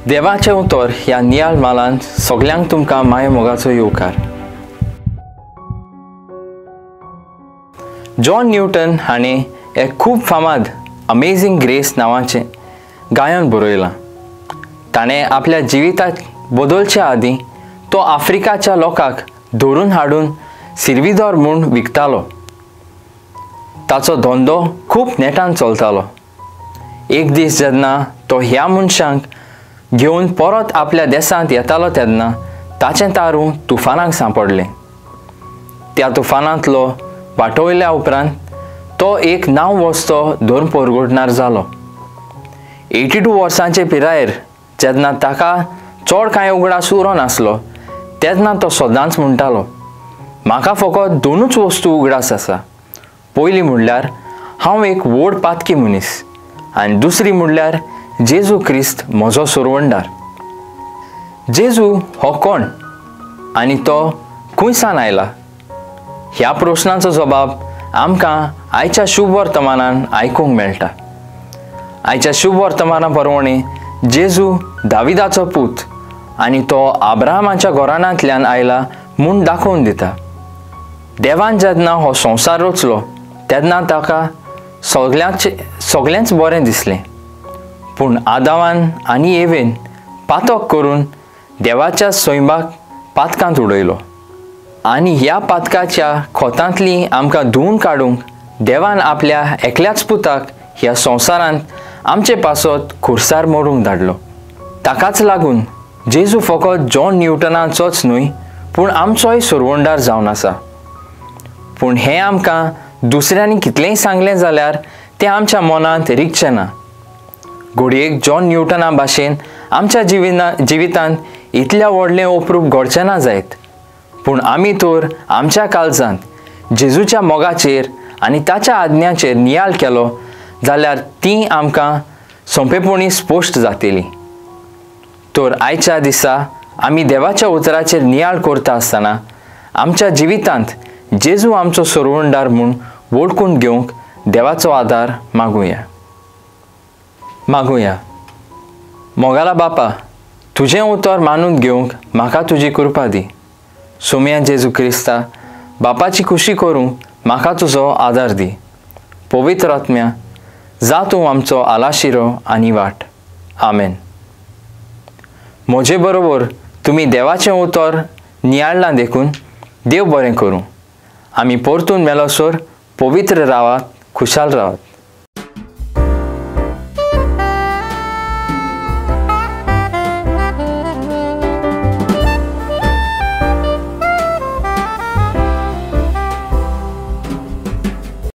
देवाचें उतर ह्या नियाळ मालान सगल्यांक तुमकां माय मोगाचो येवकार। जॉन न्यूटन हाणें एक खूब फामाद अमेझिंग ग्रेस नांवाचें गायन बरयलां। ताणें आपल्या जिविताक बदलच्या आदीं तो आफ्रिकाच्या लोकांक धरून हाडून सिर्विदोर म्हूण विकतालो। ताचो धंदो खूब नेटान चलतालो। एक दीस जेन्ना तो ह्या मनशांक घेवन परत आपल्या देशांत येतालो तेन्ना ताचें तारूं तुफानाक सांपडलें। त्या तुफानांतलो वाटोवल्या उपरांत तो एक नांव वस्तो धर्म परगटणार जालो। 82 वर्सांचे पिरायेर जेन्ना ताका चड कांय उगडास उरो नासलो तेन्ना तो सदांच म्हणटालो, म्हाका फकत दोनूच वस्तू उगडास आसा। पयली म्हणल्यार हांव एक व्हड पातकी मनीस आनी दुसरी म्हणल्यार जेजू क्रिस्त म्हजो सोरवणदार। जेजू हो कोण आनी तो खंयसान आयला ह्या प्रश्नाचो जबाब आमकां आयच्या शुभ वर्तमानान आयकूंक मेळटा। आयच्या शुभ वर्तमाना परवणे जेजू दाविदाचो पूत आनी तो आब्राहामाच्या घराण्यांतल्यान आयला म्हूण दाखोवन दिता। देवान जेन्ना हो संवसार रचलो तेन्ना ताका सगळ्यांच बरें दिसलें, पूण आदावान आनी एवेन पातक करून देवाच्या सैमाक पातकांत उडयलो आनी ह्या पातकाच्या खोतांतली आमकां धुवून काडूंक देवान आपल्या एकल्याच पुताक ह्या संवसारांत आमचे पासत खुर्सार मरूंक धाडलो। ताकाच लागून जेजू फकत जॉन न्यूटनाचोच न्हय पूण आमचोय सोरवणदार जावन आसा। पूण हें आमकां दुसऱ्यांनी कितलेंय सांगलें जाल्यार तें आमच्या मनांत रिगचें ना। घडयेक जॉन न्यूटना भाशेन आमच्या जिवितांत इतल्या व्हडलें अप्रूप घडचें ना जायत, पूण आमी तर आमच्या काळजांत जेजूच्या मोगाचेर आनी ताच्या आज्ञाचेर नियाळ केलो जाल्यार ती आमकां सोंपेपणी स्पश्ट जातली। तर आयच्या दिसा आमी देवाच्या उतराचेर नियाळ करता आसतना आमच्या जिवितांत जेजू आमचो सोरवणदार म्हूण वळखून घेवंक देवाचो आदार मागुया। मागुया। मोगाला बापा, तुजें उतर मानून घेवंक म्हाका तुजी कृपा दी। सोम्या जेजू क्रिस्ता बापाची खुशी करूंक म्हाका तुजो आदार दी। पवित्र आत्म्या जा तूं आमचो आलाशिरो आनी वाट। आमेन। म्हजे बरोबर तुमी देवाचें उतर नियाळ्ळां देखून देव बरें करूं। आमी परतून मेलोसर पवित्र रावात, खुशाल रावात।